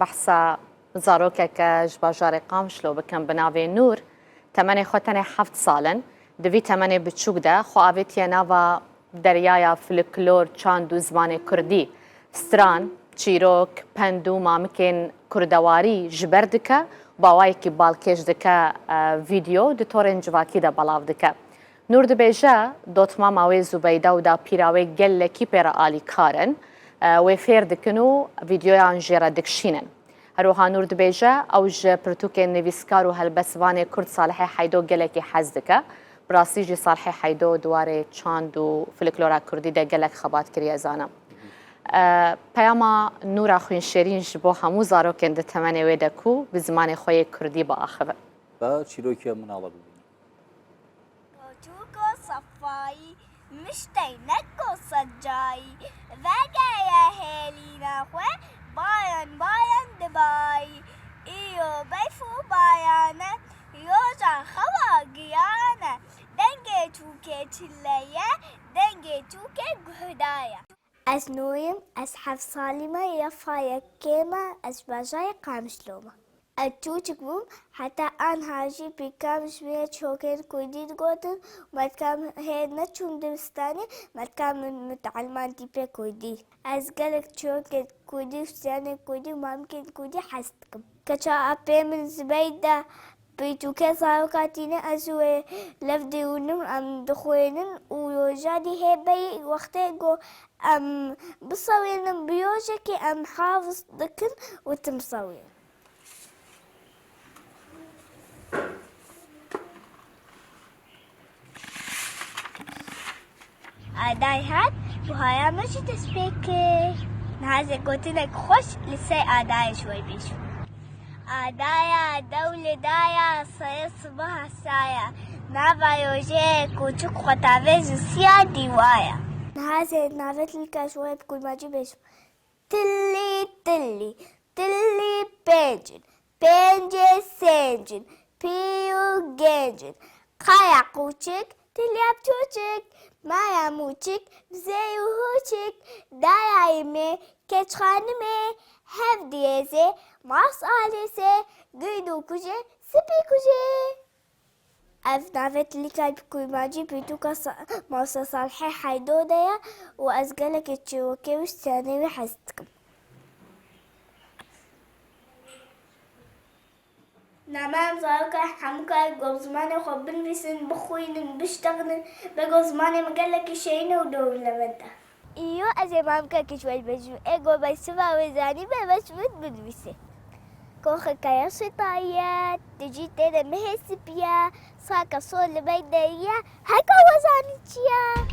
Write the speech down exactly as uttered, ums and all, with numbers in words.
Behsa zarokeke ji bajarê Qamişlo bikim bi navê Nûr. Temenê xwe tenê heft sal in. Di vî temenê biçûk de xwe avêtiye nava deryaya fliklor, çand û zimanê kurdî. Stran, çîrok, pend û mamikên kurdewarî ji ber dike, bi awayekî balkêş dike, e, vîdyo di torên civakî de belav dike. Nûr dibêje, dotmama wê Zubeyda û dapîra wê gelekî pê re alîkar in, e, wê fêr dikin û vîdyoyan jê re dikişînin. Her wiha Nûr dibêje, ew ji pirtûkên nivîskar û helbestvanê kurd Salihê Heydo gelekî hez dike. Bi rastî jî Salihê Heydo di warê çand û fliklora kurdî de gelek xebat kiriye, ez zanim. E, peyama Nûra xwînşêrîn ji bo hemû zarokên di temenê wê de ku bi zimanê xwe yê kurdî biaxivin. Ba çîrokê min ala bibînin. Koçûko Sefayî, miştey neko secayî, vegeye hêlîna xwe, bayan bayan dibayî. Îyo beyf û bayan e, yoja xewa giyan e, dengê çûkê çile ye, dengê çûkê guhda ye. Ez nû yim, ez heft salî me, yefa yekê me, ez ji bajarê Qamişlo me. Ez çûçik bûm, heta anha jî pîka min ji min re çîrokên kurdî digotin û me dika min hê neçûm dibistanê, me dika min mutaliman tîpê kurdî. Ez gelek çîrokên kurdî û stranên kurdî û mamikên kurdî hez dikim. Keça apê min Zibeyda pirtûkê zaroka tîne, ez û wê lev diwînin, em dixwînin û roja dî hê beyî wextê ku em bisewînin bi rojekê em hafiz dikin û tim sewînin. Aday hat, buhaya me jî dest pê kir. Niha ez ê gotinek xweş li ser adayê ji we bêjim. Adaya dew li daya, serê sibaha saya. Nava rojê koçik xwe tavêj û siya dîwaya. Niha ez ê navê tilka ji we bi kurmancî bêjim. Tilî, tilî, tilî pênc in, pêncê sênc in, pîr û gênc in. Qaya qûçik, tilya çûçik, maya mûçik, bizey û hûçik, dayayî me, keçxanimê, hev diyêzê, mas alêsê, gîd û kujê, sipî kujê. Ev navê tilîka bi kurmancî pirtûka Sa-, Mawsa Salihê Heydo de ye û ez gelekî çîrokê û stranê wî hez dikim. Nama em zaroka hemûka ku bi zimanê xwe binivîsin, bixwînin, biştexinin, bego zimanê me gelekî şêrîn e û dewlemend e. Îro ez ê mamikekî ji we bêjim. Ê ku bersiva wê zanîbe, bersiv binivîse. Koxeke ya sitaye, tu jî tê de mehê sipî ye, saka sol li ber derî ye, heke we zanî çi ye?